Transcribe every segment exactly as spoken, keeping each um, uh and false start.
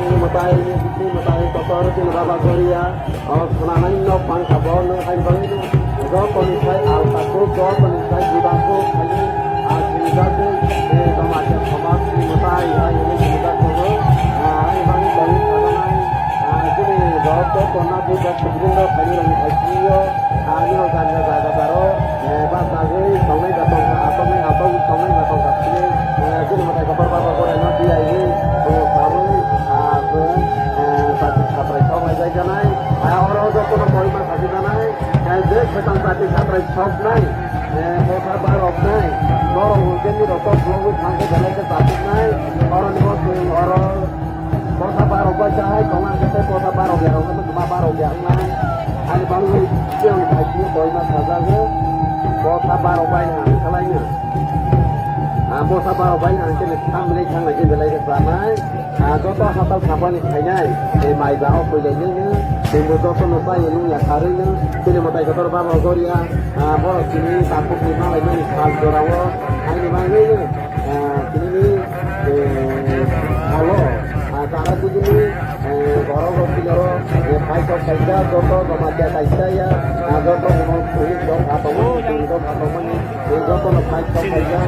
Mwtai, mwtai kotor chini Baba Goria, o khwnanai nok pangka bo nwng hai bagwi joto ni sai al takhuk, joto ni sai juda khuk, hai a chini jagwi, e, jamatia somaj ni mwtai hai hwnwi chini jak tongo. Ah, hai bagwi tongwi khajanai, ah, chini borok joto na bujo sugrindo phaini rokni hai chini o, ah, nino jani jaga daro. Eh, ba sagwi tongnai ba tongkha, atoknai atok tongnai ba tongkha phiywi, eh, chini mwtai kotor Baba Goria no tiyaiwi, eh, sabwi, ah, chwng, eh, chati satrai sok lai jai janai. Ah, oro jotono koima sachi janai. Eh, je khwtang chati satrai soknai, eh, bwsa baroknai, norok hwnkhe nirok kok logwi thangkhe belai khe chatiknai. Oro ni bo chwng oro Bwsa barok bai chahai tongna hwnkhe tei bwsa barok ya rok no ma barok ya wngnai. Ani bagwi chwng hai sini koima sajago. Bwsa barok bai hang kalaino. Ah, bwsa barok bai hang khe ni samni thang lai khe belai khe sanai. Ah, joto hatal thapani khainai. Tei mai ba o koi lai nai no. Tei bo joto no pai nung ya karwi no. Chini mwtai kotor Baba Goria. Ah, borok chini takhuk ni malai mani sal jora o. Ani bagwi no. Ah, tini, eh, alo, ah, tara tini, eh, borok rok tini oro, eh, paisok kaisa, joto jamatia kaisa ya, ah, joto hwnwi tini dok atongo, tini dok atongmani, eh, joto no paisok kaisa,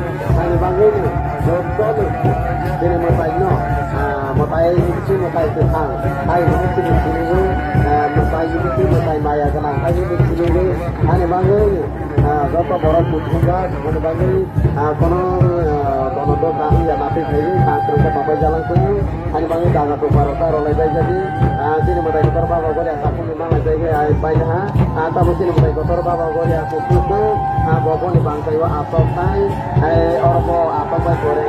ani bagwi no, joto no, tini mwtai no, ah, mwtai, tini mwtai kwthang, hai hwnwi tini tini, ah, mwtai, tini mwtai maya gwnang, hai hwnwi tini, ani bagwi no, Ah, joto borok buthumjak, mani bagwi, ah, kono, ah, bono dosa wngya, napi khaidi, tang kwrwngsa tongbai jalang kunu, ani bagwi jaga tongma rok ta rolai bai jadi, ah, chini mwtai kotor Baba Goria takhukni manglai bai khe ai bai ha, ah, tamo chini mwtai kotor Baba Goria kuchuk, ah, bo boni bangsaio asok tai, ai oro bo asok bai gore.